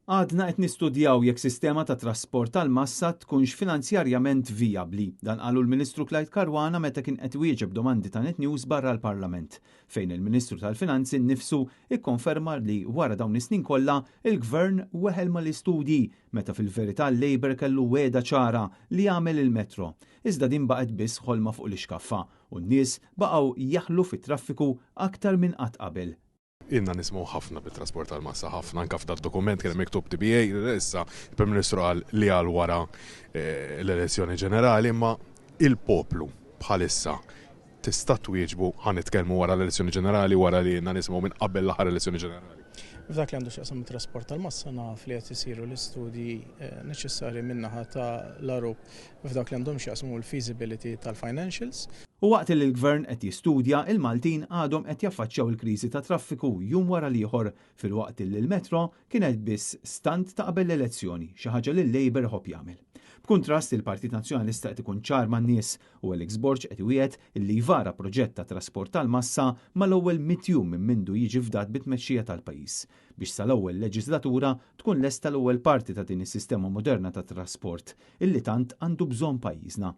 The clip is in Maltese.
Għadna qed nistudjaw jekk sistema ta' trasport tal-massa tkunx finanzjarjament vijabbli. Dan qalu l-Ministru Clyde Caruana meta kien qed iwieġeb domandi ta' Net News barra l-Parlament, fejn il-Ministru tal-Finanzi nnifsu ikkonferma li wara dawn is-snin kollha il-Gvern weħel mal-istudji meta fil-verità l-Labour kellu wegħda ċara li jagħmel il-metro. Iżda din baqgħet biss ħolma fuq l-ixkaffa u n-nies baqgħu jaħlu fit-traffiku aktar minn qatt qabel. Ilna nisimgħu ħafna bit-trasport tal-massa, ħafna, anke f'dad-dokument kien hemm miktub TBA, issa il-Prim Ministru qal li għal wara l-elezzjoni ġenerali, imma il-poplu bħalissa tista' twieġbu ħa nitkellmu wara l-elezzjoni ġenerali wara li ilna nisimgħu minn qabel l-aħħar elezzjoni ġenerali? F'dak li għandu x'jaqsam it-trasport tal-massa naf li qed isiru l-istudji neċessarji min-naħa ta' l-Arup f'dak li għandhom x'jaqsmu l-feasibility tal-financials. U waqt li l-Gvern qed jistudja, il-Maltin għadhom qed jaffaċċjaw il-kriżi tat-traffiku jum wara l-ieħor filwaqt li l-metro kienet biss stunt ta' qabel l-elezzjoni, xi ħaġa li l-Labour iħobb jagħmel. B'kuntrast, il-Partit Nazzjonalista qed ikun ċar man-nies u Alex Borg qed iwiegħed li jvara proġett ta' trasport tal-massa mal-ewwel 100 jum minn mindu jiġi fdat bit-tmexxija tal-pajjiż, biex sal-ewwel leġislatura tkun lesta l-ewwel parti ta' din is-sistema moderna ta' trasport illi tant għandu bżonn pajjiżna.